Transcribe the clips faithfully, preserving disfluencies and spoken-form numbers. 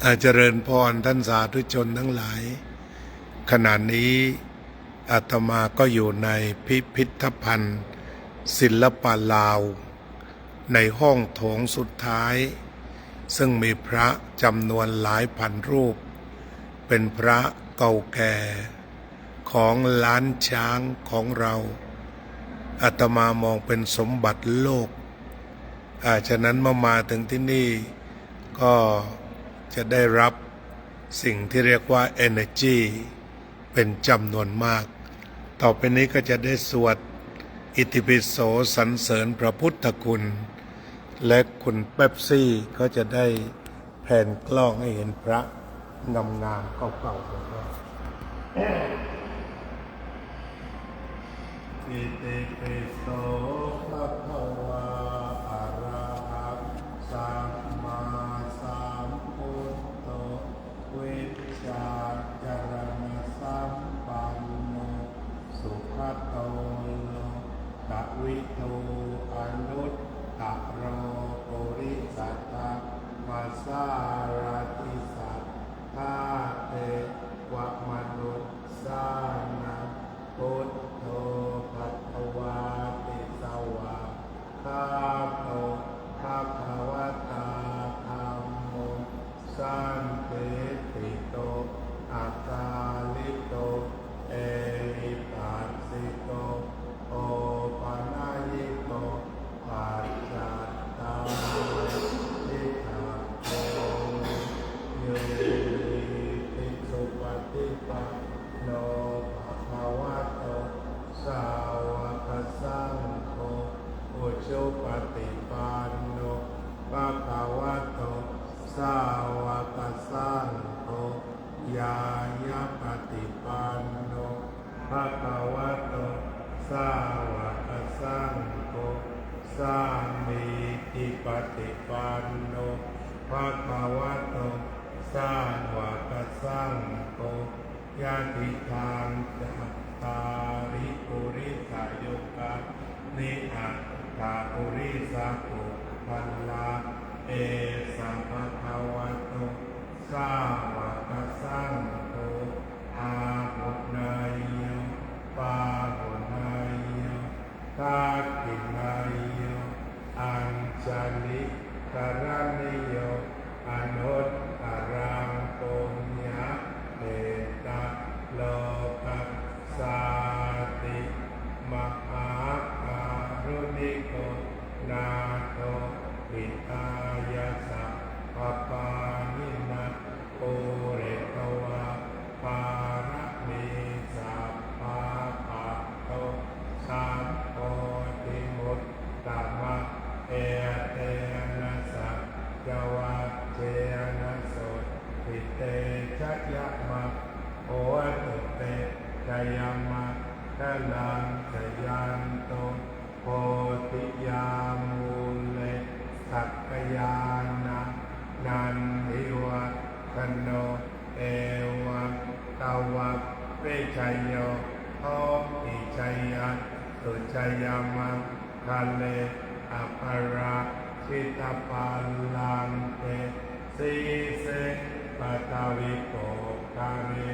อา เจริญพรท่านสาธุชนทั้งหลาย ขณะนี้อาตมาก็อยู่ในพิพิธภัณฑ์ศิลปะลาว ในห้องโถงสุดท้าย ซึ่งมีพระจำนวนหลายพันรูป เป็นพระเก่าแก่ของล้านช้างของเรา อาตมามองเป็นสมบัติโลก อา ฉะนั้นเมื่อมาถึงที่นี่ก็จะได้รับสิ่งที่เรียกว่า energy เป็นจำนวนมาก ต่อไปนี้ก็จะได้สวดอิติปิโสสรรเสริญพระพุทธคุณ และคุณเป๊ปซี่ก็จะได้แพนกล้องให้เห็นพระงามๆเก่าๆของเรา Itipi so bhagavā arahaṃ sammāsambuddho vijjācaraṇasampanno sugato lokavidū anuttaro purisadammasārathi satthā devamanussānaṃ buddho bhagavāti. Svākkhāto bhagavatā dhammo sandiṭṭhiko akāliko ehipassiko opanayiko paccattaṃ veditabbo viññūhīti. Supaṭipanno bhagavato sāvakasaṅgho, ujupaṭipanno bhagavato sāvakasaṅgho, ñāyapaṭipanno bhagavato sāvakasaṅgho, sāmīcipaṭipanno bhagavato sāvakasaṅgho, yadidaṃ cattāri purisayugāni aṭṭha purisapuggalā, esa bhagavato sāvakasaṅgho, āhuneyyo pāhuneyyo dakkhiṇeyyo añjalikaraṇīyo anuttaraṃ puññakkhettaṃ lokassāti. Mahākāruṇiko nātho hitāya sabbapāṇinaṃ pūretvā pāramī sabbā patto sambodhimuttamaṃ. Etena saccavajjena sotthi te jayamaṅ hotu te jayamaṅgalaṃ. Jayanto bodhiyā mūle sakyānaṃ nandivaḍḍhano, evaṃ tvaṃ vijayo hohi jayassu jayamaṅgale. Aparājitapallaṅke sīse paṭhavipokkhare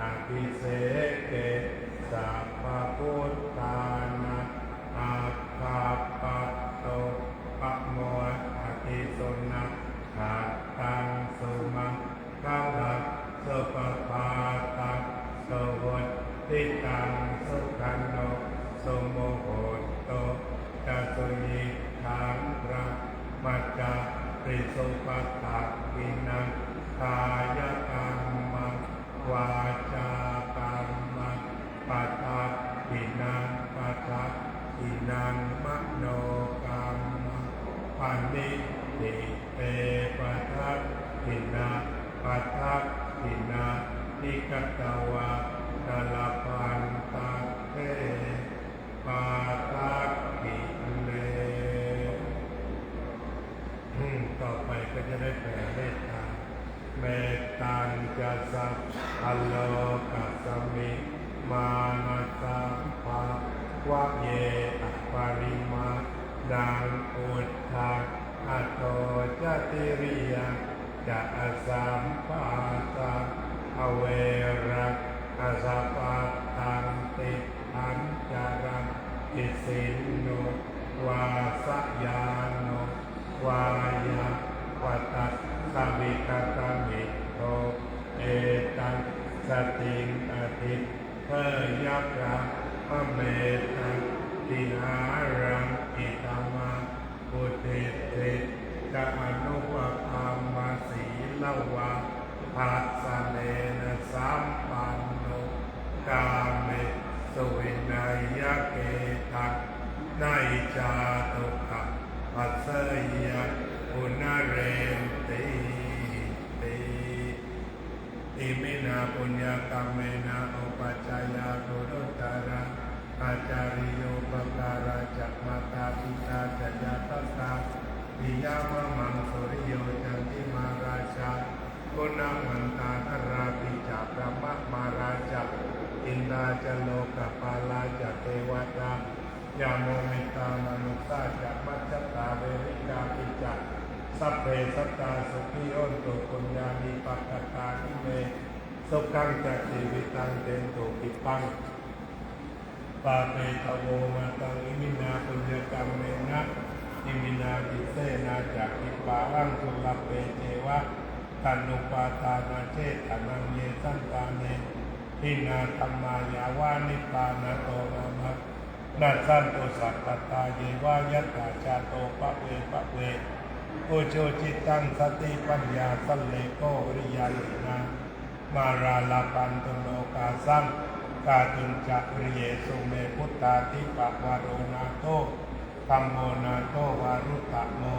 abhiseke sabbabuddhānaṃ aggappatto pamodati. Sunakkhattaṃ sumaṅgalaṃ supabhātaṃ suhuṭṭhitaṃ sukhaṇo sumuhutto ca suyiṭṭhaṃ brahmacārisu. Padakkhiṇaṃ kāyakammaṃ vācākammaṃ padakkhiṇaṃ padakkhiṇaṃ manokammaṃ paṇidhī te padakkhiṇā padakkhiṇāni katvāna labhantatthe padakkhiṇe. อืม ต่อไปก็จะได้แผ่เมตตา Mettañca sabbalokasmiṃ mānasambhāvaye aparimāṇaṃ uddhaṃ adho ca tiriyaṃ ca asambādhaṃ averaṃ asapattaṃ tiṭṭhañcaraṃ nisinno vā sayāno vā yāvatassa vigatamiddho etaṃ satiṃ adhiṭṭheyya brahmametaṃ vihāraṃ idhamāhu. Diṭṭhiñca anupagamma sīlavā dassanena sampanno kāmesu vineyya gedhaṃ, na hi jātu gabbhaseyyaṃ punaretīti. Iminā puññakammena upajjhāyā guṇuttarā ācariyūpakārā ca mātā pitā ca ñātakā piyā mamaṃ suriyo candimā rājā guṇavantā narāpi ca brahmamārā ca indā ca lokapālā ca devatā yamo mittā manussā ca majjhattā verikāpi ca sabbe sattā sukhī hontu puññāni pakatāni me sukhañca jīvitaṃ dentu khippaṃ pāpetha vo mataṃ. Iminā puññakammena iminā disena ca khippāhaṃ sulabhe ceva taṇhupādānachedanaṃ ye santāne hinā dhammā yāva nibbānato mamaṃ nassantu sabbadā yeva yattha jāto bhave bhave ujucittaṃ satipaññā sallekho viriyamhinā mārā labhantu nokāsaṃ kātuñca viriyesu me. Buddhādhipavaro nātho dhammo nātho varuttamo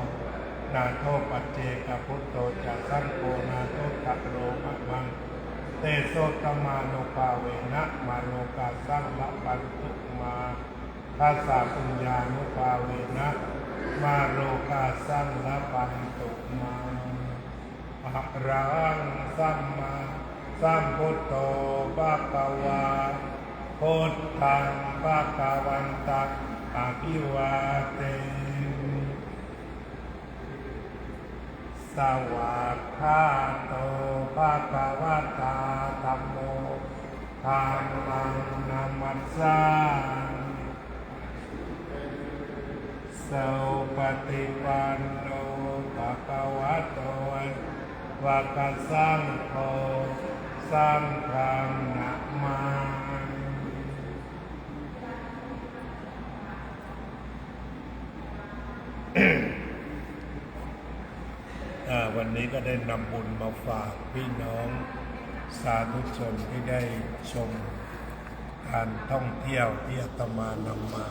nātho paccekabuddho ca saṅgho nāthottaro mamaṃ tesottamānubhāvena mārokāsaṃ labhantu mā. Dasapuññānubhāvena mārokāsaṃ labhantu mā. Arahaṃ sammāsambuddho bhagavā, buddhaṃ bhagavantaṃ abhivādemi. Svākkhāto bhagavatā dhammo, dhammaṃ namassāmi. Supaṭipanno bhagavato sāvakasaṅgho, saṅghaṃ namāmi. อ่า วันนี้ก็ได้นำบุญมาฝากพี่น้องสาธุชนที่ได้ชมการท่องเที่ยวที่อาตมานำมา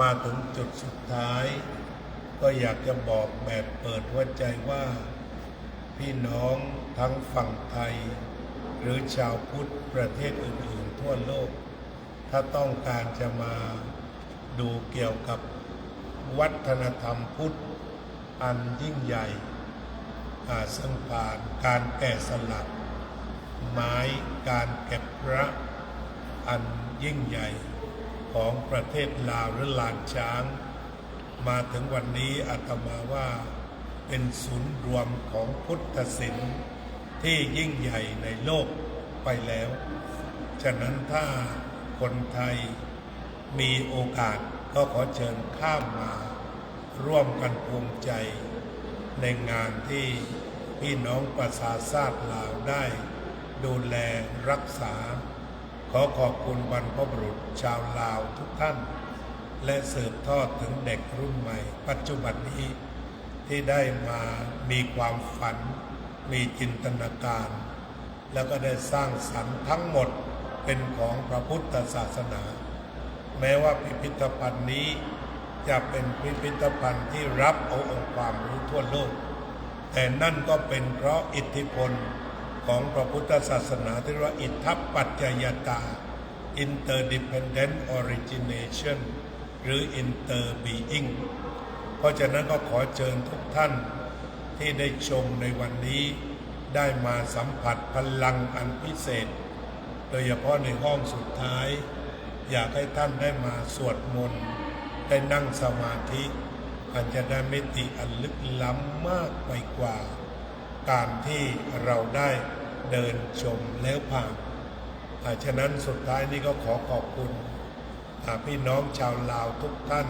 มาถึงจุดสุดท้าย ก็อยากจะบอกแบบเปิดหัวใจว่า พี่น้องทั้งฝั่งไทย หรือชาวพุทธประเทศอื่นๆ ทั่วโลก ถ้าต้องการจะมาดูเกี่ยวกับวัฒนธรรมพุทธอันยิ่งใหญ่ อ่า ซึ่งผ่านการแกะสลักไม้ การเก็บพระอันยิ่งใหญ่ของประเทศลาวหรือลานช้าง มาถึงวันนี้อาตมาว่าเป็นศูนย์รวมของพุทธศิลป์ที่ยิ่งใหญ่ในโลกไปแล้ว ฉะนั้นถ้าคนไทยมีโอกาสก็ขอเชิญข้ามมาร่วมกันภูมิใจในงานที่พี่น้องประชาชาติลาวได้ดูแลรักษา ขอขอบคุณบรรพบุรุษชาวลาวทุกท่าน และสืบทอดถึงเด็กรุ่นใหม่ปัจจุบันนี้ ที่ได้มามีความฝัน มีจินตนาการ แล้วก็ได้สร้างสรรค์ทั้งหมดเป็นของพระพุทธศาสนา แม้ว่าพิพิธภัณฑ์นี้จะเป็นพิพิธภัณฑ์ที่รับเอาองค์ความรู้ทั่วโลก แต่นั่นก็เป็นเพราะอิทธิพลของพระพุทธศาสนาที่เรียกว่า อิทธัปปัจจยตา interdependent origination หรือ interbeing เพราะฉะนั้นก็ขอเชิญทุกท่านที่ได้ชมในวันนี้ ได้มาสัมผัสพลังอันพิเศษ โดยเฉพาะในห้องสุดท้าย อยากให้ท่านได้มาสวดมนต์ ได้นั่งสมาธิ อันจะได้มิติอันลึกล้ำมากไปกว่า การที่เราได้เดินชมแล้วผ่าน อ่า ฉะนั้นสุดท้ายนี้ก็ขอขอบคุณ อ่า พี่น้องชาวลาวทุกท่าน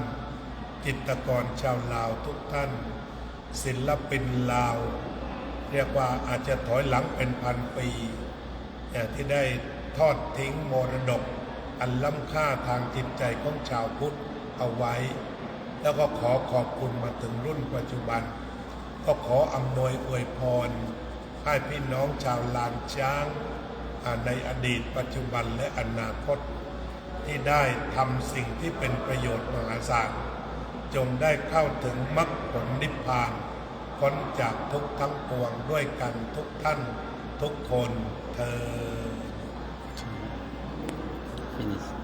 จิตรกรชาวลาวทุกท่าน ศิลปินลาว เรียกว่าอาจจะถอยหลังเป็นพันปี อ่า ที่ได้ทอดทิ้งมรดกอันล้ำค่าทางจิตใจของชาวพุทธเอาไว้ แล้วก็ขอขอบคุณมาถึงรุ่นปัจจุบัน ก็ขออำนวยอวยพรให้พี่น้องชาวลานช้าง อ่า ในอดีต ปัจจุบัน และอนาคต ที่ได้ทำสิ่งที่เป็นประโยชน์มหาศาล จงได้เข้าถึงมรรคผลนิพพาน พ้นจากทุกข์ทั้งปวงด้วยกันทุกท่านทุกคนเทอญ Finish.